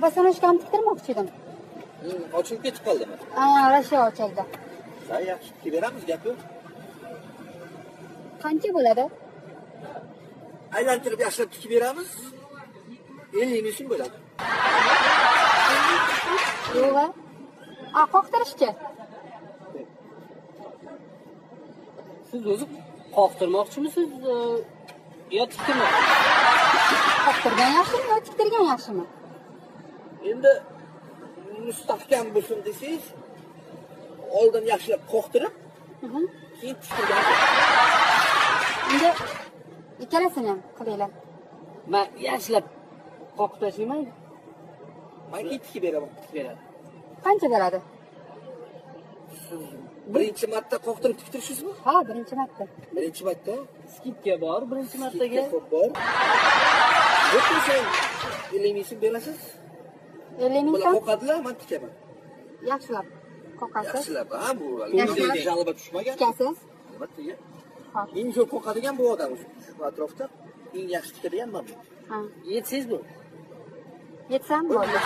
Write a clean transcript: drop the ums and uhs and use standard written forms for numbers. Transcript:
Босоножка mni tiktirmoqchi edim. Ochilib ketib qoldimi? Ha, Rossiya ochildi. Sal yaxshi tikib beramiz, gap yo'q. Qancha bo'ladi? Aylantirib yaxshilab tikib beramiz. 50 ming so'm bo'ladi. Yo'q. A, qoqtirishchi? Siz o'zi qoqtirmoqchimisiz yo tiktirmoqchi? Qoqtirgan yaxshimi yo tiktirgan yaxshimi? Endi mustahkam bo'lsin desangiz, oldin yaxshilab qoqtirib, keyin tiktirgan. Endi ikkalasini ham qilinglar. Men yaxshilab qoqib tashlayman. Men keyin tikib beraman. Tikib beradi. Qancha bo'ladi? Birinchi marta qoqtirib tiktirishizmi? Ha, birinchi marta. Birinchi marta. Skidka bor birinchi martaga. Skidka bor. Yo'q, 50 ming so'm berasiz. 50 ming Bular so'm? qoqadilar, men tikaman. Yaxshilab qoqasiz. Yaxshilab, ha, bu Yaxshilab. Жалоба tushmagan. Tikasiz. Albatta, ya. Hop. Eng zo'r qoqadigan bu odam o'zi. Shu atrofda eng yaxshi tikadigan men. Ha. Yetsangiz bu. Yetsam bo'ldi.